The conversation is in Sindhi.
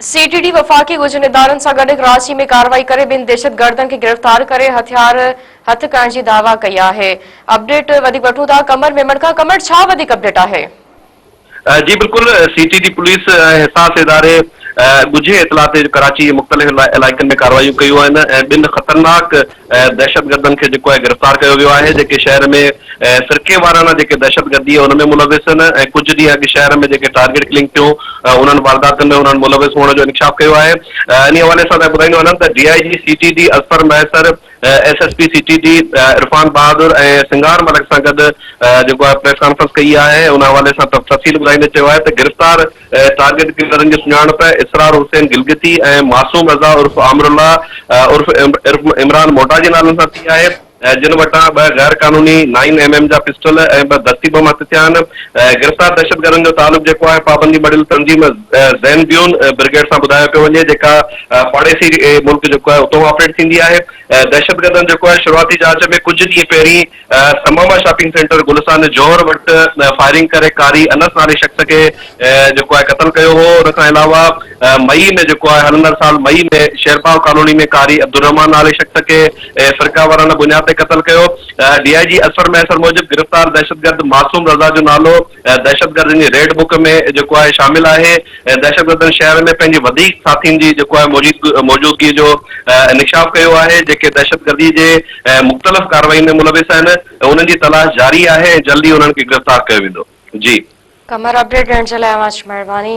سي ٽي ڊي وفاقي ڳجهن ادارن سان گڏ ڪراچي ۾ ڪارروائي ڪري ٻن دهشتگردن کي گرفتار ڪري هٿيار هٿ ڪرڻ جي دعويٰ ڪئي آهي. اپڊيٽ وڌيڪ وٺون ٿا قمر ميمڻ کان، قمر ڇا وڌيڪ اپڊيٽ آهي؟ جي بلڪل سي ٽي ڊي پوليس ۽ حساس اداري ڳجهي اطلاع تي ڪراچي جي مختلف علائقن ۾ ڪارروايون ڪيون آهن ۽ ٻن خطرناڪ دهشتگردن کي جيڪو آهي گرفتار ڪيو ويو آهي جيڪي شهر ۾ فرقيوارانه جيڪي دهشتگردي ان ۾ ملوث آهن ۽ ڪجهه ڏينهن اڳ شهر ۾ جيڪي ٽارگيٽ ڪلنگ ٿيون انهن وارداتن ۾ انهن ملوث هئڻ جو انڪشاف ڪيو آهي انهي حوالي سان ٻڌائيندو هلان ته D I G C T D Azfar Mahesar S S P C T D Irfan Bahadur ۽ Singar Malik سان گڏ جيڪو آهي پريس ڪانفرنس ڪئي آهي ان حوالي سان تفصيل ٻڌائيندي چيو آهي ته گرفتار ٽارگيٽ ڪلرن جي سڃاڻپ اسرار حسين گلگتي ۽ معصوم رضا عرف عامر الله عرف عمران موٽا جي نالن سان ٿي آهي، جن وٽان ٻه غير قانوني نائن ايم ايم جا پسٽل ۽ ٻه دستي بم هٿ ٿيا آهن. گرفتار دهشتگردن جو تعلق جيڪو آهي پابندي مڙهيل تنظيم زينبيون برگيڊ سان ٻڌايو پيو وڃي جيڪا پاڙيسري ملڪ جيڪو آهي اتان آپريٽ ٿيندي آهي. دهشتگردن جيڪو آهي شروعاتي جاچ ۾ ڪجهه ڏينهن پهرين ثمامه شاپنگ سينٽر گلستان جوهر وٽ فائرنگ ڪري قاري انس نالي شخص کي جيڪو آهي قتل ڪيو هو ان کان علاوه مئي ۾ جيڪو آهي هلندڙ سال مئي ۾ شيرپاو ڪالوني ۾ قاري عبدالرحمان نالي شخص کي فرقه وارانه بنياد تي قتل ڪيو ڊي I جي اظفر مهيسر موجب گرفتار دهشتگرد معصوم رضا جو نالو دهشتگردن جي ريڊ بڪ ۾ جيڪو آهي شامل آهي دهشتگردن شهر ۾ پنهنجي وڌيڪ ساٿين جي جيڪو آهي موجودگي جو انڪشاف ڪيو آهي جيڪي دهشتگردي جي مختلف ڪارروائين ۾ ملوث آهن انهن جي تلاش جاري آهي ۽ جلد ئي انهن کي گرفتار ڪيو ويندو. جي. قمر اپڊيٽ ڏيڻ جي لاء اوهان جي مهرباني.